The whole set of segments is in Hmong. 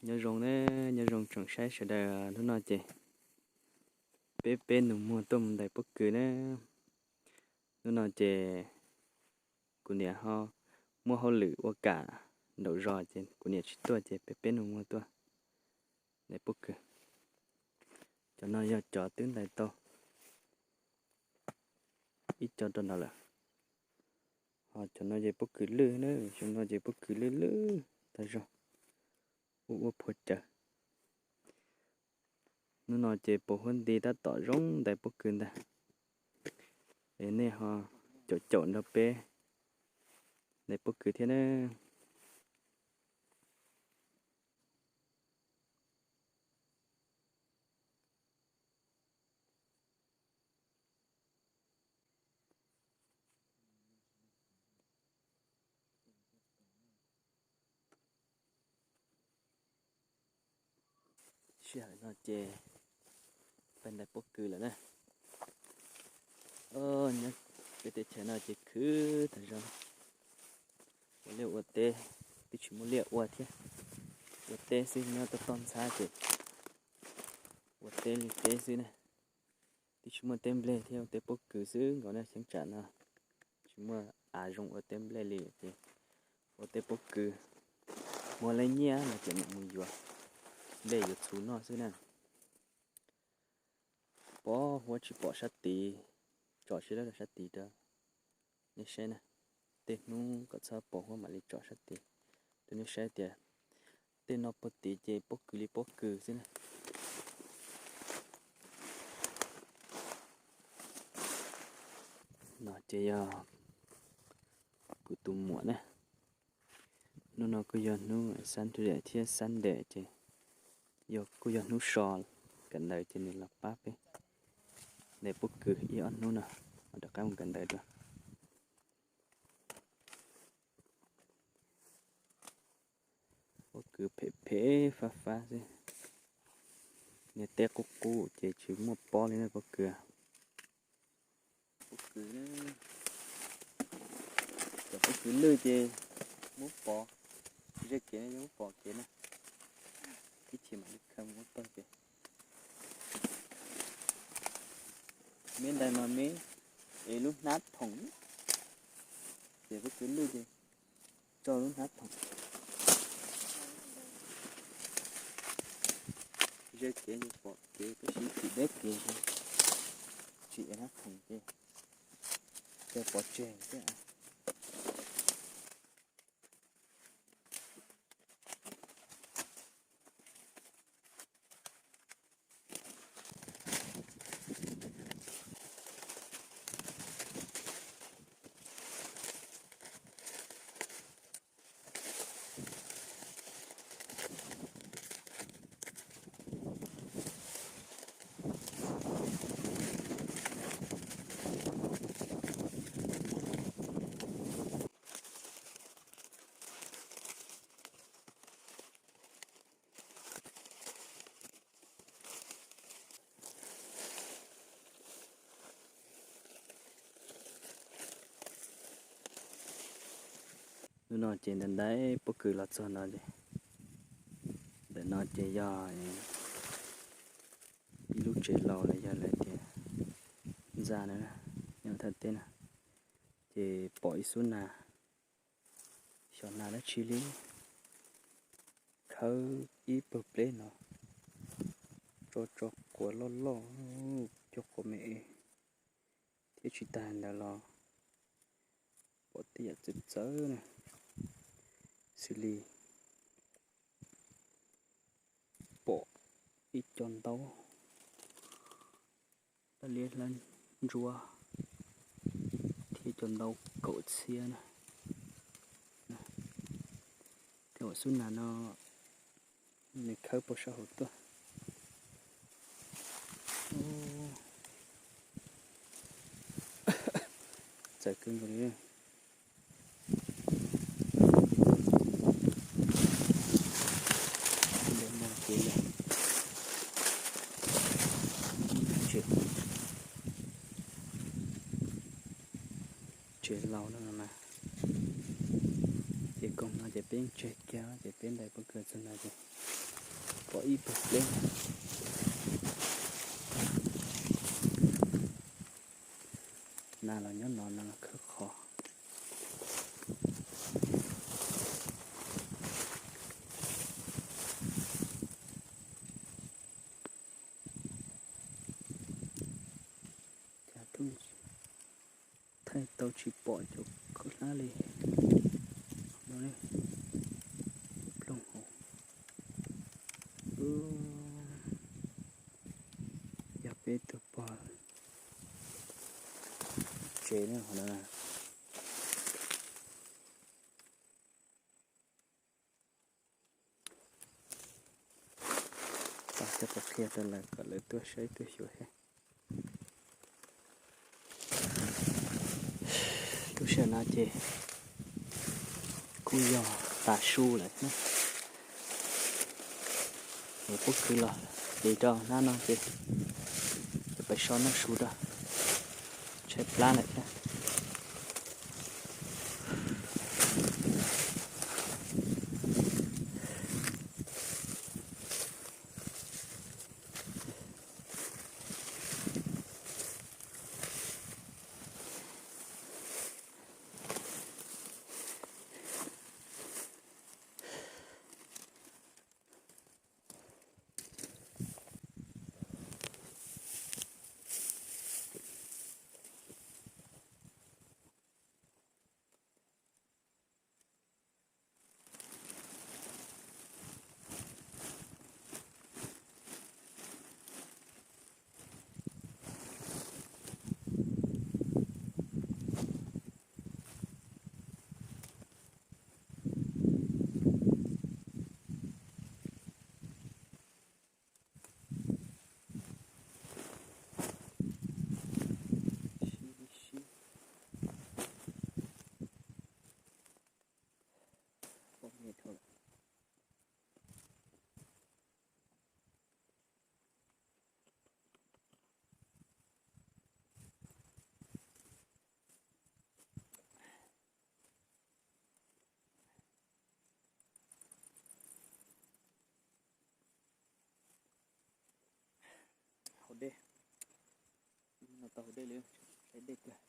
Nyob zoo ne, nyob zoo tsoom saib sawv daws, hnub no ces peb peb nus muag tuaj mus ntais pob kws na. Hnub no ces kuv niam ho muaj hauj lwm ua kam nraum zos ces kuv niam tsis tuaj ces peb peb nus muag tuaj ntais pob kws. Cov no yog cov twb ntais tau ib co rau nrad lawm. Ho cov no ces pob kws lwj na, cov no ces pob kws lwj lwj tag zog, ua ua phuav cawv. Hnub no ces pos huab nti tab tom zoo ntais pob kws ntag. Es nej ho caum caum nrog peb ntais pob kws thiab na. Sij hawm no ces peb ntais pob kws lawm na. Nyob peb teb chaws no ces khwv tag zog. Ua liaj ua teb twb tsis muaj liaj ua thiab, ua teb xwb, nyob toj toj ntxhab ces ua teb li teb xwb na. Twb tsis muaj teb nplej thiab, ua teb pob kws xwb nkaus na. Cheeb tsam no tsis muaj av zoo ua teb nplej li ces ua teb pob kws, muaj leej nyiaj no ces mam mus yuav nplej yuav txhuv noj xwb na. Pos huab tsis pom sab tid, tsom sib lab rau sab tid rau nej saib na. Tej hnub kom txhob pos huab mam li tsom sab tid rau nej saib tias tej no puag tid ces pob kws li pob kws xwb na. No ces yog kuv tus muam na. Hnub no kuj yog hnub Saturday thiab Sunday ces yog kuj yog hnub so kawm ntawv ces nws los pab peb ntais pob kws ib ob hnub no, rov qab mus kawm ntawv dua. Pob kws phem phem fab fab xwb. Niag teb qub qub ces tsis muaj pob li na pob kws. Pob kws, cov pob kws lwj ces muab pov, ze kev no ces muab pov kev na. Ib chim mam li khawb muab pawg pem. Meb ntais mas meb ev lub hnab thoom, ces pob kws lwj ces tso lub hnab thoom. Ze kev ces pov kev, tab sis tsis deb kev, tsis ev hnab thoom ces pov tseg thiab. Hnub no ces ntais ntais pob kws los txog no ces, ntawm no ces yog ib lub tsev laus los yog lawv tias ntxa na, nyob thaj teb na, ces pom ib xub nas, xyov nas dab tsi li, khawb ib pawg pleb no, tso tso quav loj loj, cov quav me es, thiab tsis tas ntawd los pom tej yam txawv txawv na, xws li pom ib co ntaub laj liab hlab ntsuab thiab cov ntaub kaum txhiab na. Tej uas xub nas no nws khawb puag sab hauv tuaj. Txawv kawg nkaus li. Tsev laus no mas, ces koog no ces Peb tseg kiag ces peb ntais pob kws txog no ces pom ib pawg pleb. Nas los nyob no, nas los khawb qhov. Cas thaij tau tsis pom cov khaub hlab li. Ploog hauv. Yog peb tus pog tsev na. Tau cov qhia rau lawv kom lawv tuaj saib tuaj xyuas thiab. Lub sij hawm no ces kuj yog tav su lawm na. Pob kws los ces rau hnab no ces peb so noj su rau, tshaib plab lawm thiab. Haus dej, no tau haus dej li, saib dej kawg.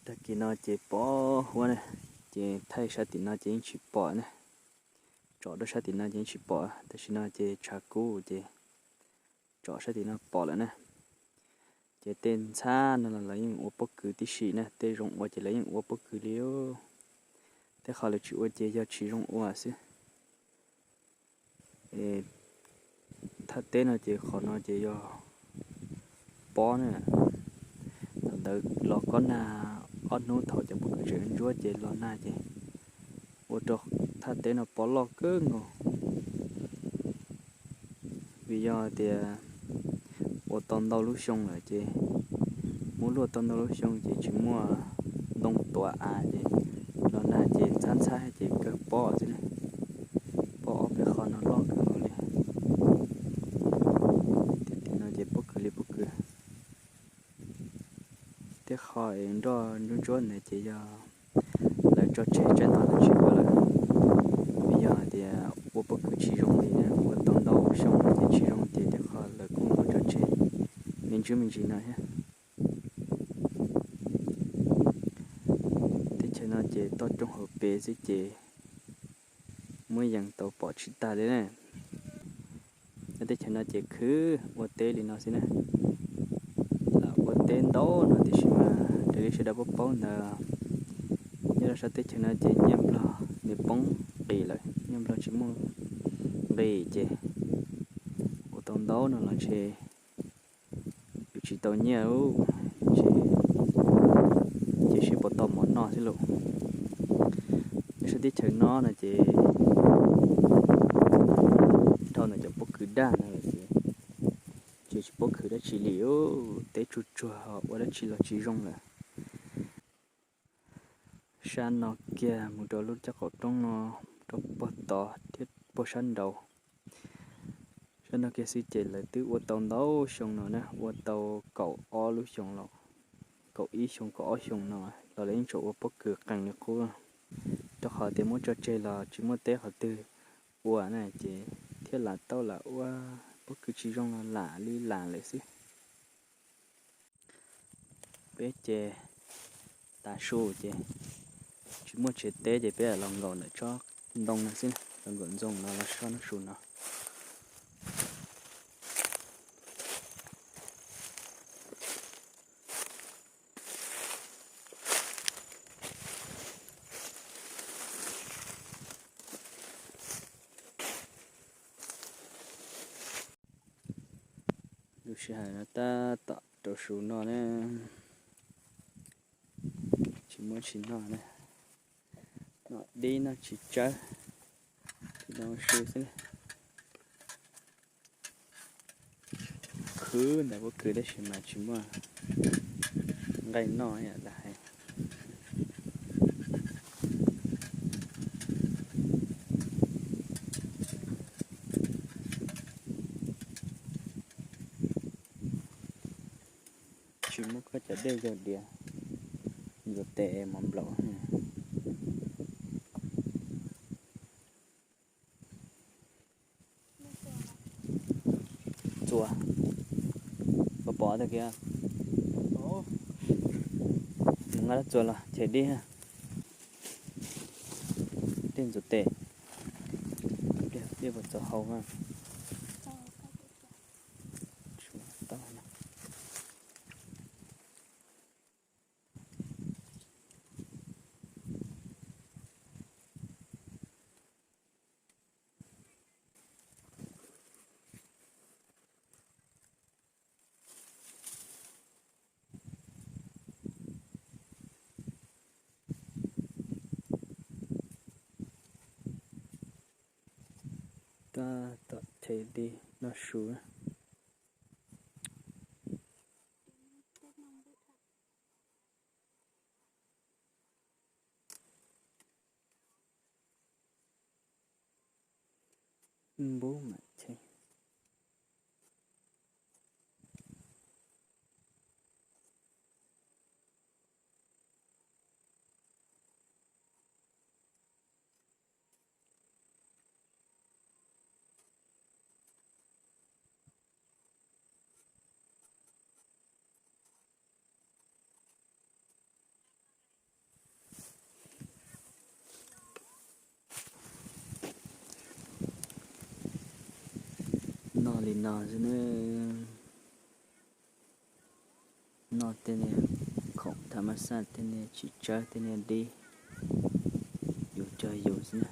Tag kis no ces pom huab na, ces thaij sab tim no ces yeej tsis pom na. Tsom rau sab tim no ces yeej tsis pom, tam sim no ces tshav kub ces tsom sab tim no pom lawm na. Ces tej ntxhab no los lawv yeej ua pob kws tib si na, tej zoo ua ces lawv yeej ua pob kws li. Tej qhov lawv tsis ua ces yog tsis zoo ua xwb. Thaj teb no ces qhov no ces yog pob na. Thaum ntawd los kob nag ob hnub thaum cov pob kws tseem ntsuab ces los nag ces ua rau thaj teb no pob loj kawg nkaus. Vim yog tias ua tau ntau lub xyoo lawm ces, muab luaj tau ntau lub xyoo ces tsis muaj ntoo tuav av ces los nag ces ntxhab ntxhab ces kawg pob xwb na. Pob ob peb qho no loj kawg nkaus li. Tim no ces pob kws li pob kws. Tej qho es nroj ntsuab ntsuab ntawd ces yog lawv tso tseg, tsawg no lawv tsis ua lawm. Vim yog hais tias ua pob kws tsis zoo li, ua tau ntau xyoo ces tsis zoo ces tej qho lawv kuj muab tso tseg me ntsis me ntsis no thiab. Teb chaws no ces toj roob hauv pes xwb ces muab yees tau pom tsis tag li na. Nyob teb chaws no ces khwv ua teb li no xwb na. Lam ua teb ntau no tiam sis mas raws li sawv daws paub paub ntawd, nyob rau sab teb chaws no ces nyiaj nplog nws poob nqis lawm, nyiaj nplog tsis muaj nqis ces ua tau ntau no los ntshe yuav tsis tau nyiaj, ces seb puas tau mov noj xwb lauj. Nyob sab teb chaws no no ces dhau ntawm cov pob kws daj no lawm ces Pob kws dab tsi li, teb tsuag tsuag ho ua dab tsi los tsis zoo lawm. Sab no kiag mus rau lub caj qaum roob no, rau puag tod thiab puag sab nraud. Sab no kiag xwb ces lawv twb ua tau ntau xyoo no na, ua tau kaum ob lub xyoo los, kaum ib xyoo kaum ob xyoo no los lawv yeej tseem ua pob kws qees li qub, rau qhov tias muab tso tseg los tsis muaj teb qhov twg ua na ces thiaj lam tau lam ua pob kws tsis zoo los lam li lam lawm xwb. Peb ces tav su ces tsis muaj tsev teb ces peb los nkaum ntawm tsob ntoo no xwb, los nkaum ntoo no los so noj su no. Lub sij hawm no tab tom rau su noj na, tsis muaj tsis noj na, noj dib noj txiv tsawb, noj su xwb. Khwv ntawm pob kws tab sis mas tsis muaj nqaij noj lam hais. Tsis muaj koj cov dej yog diav, ntxuav tes mos nplaum. Txuas, koj pom tag kiag. Nqa dab txuas los chais dib, dib ntxuav tes, dib puas txaus hau. Tab tom chais dib noj su. Npub mam chais. Noj li no xwb na. Noj tej niag khoom tham mas xaj, tej niag txiv tsawb, tej niag dib, yus cog yus xwb na.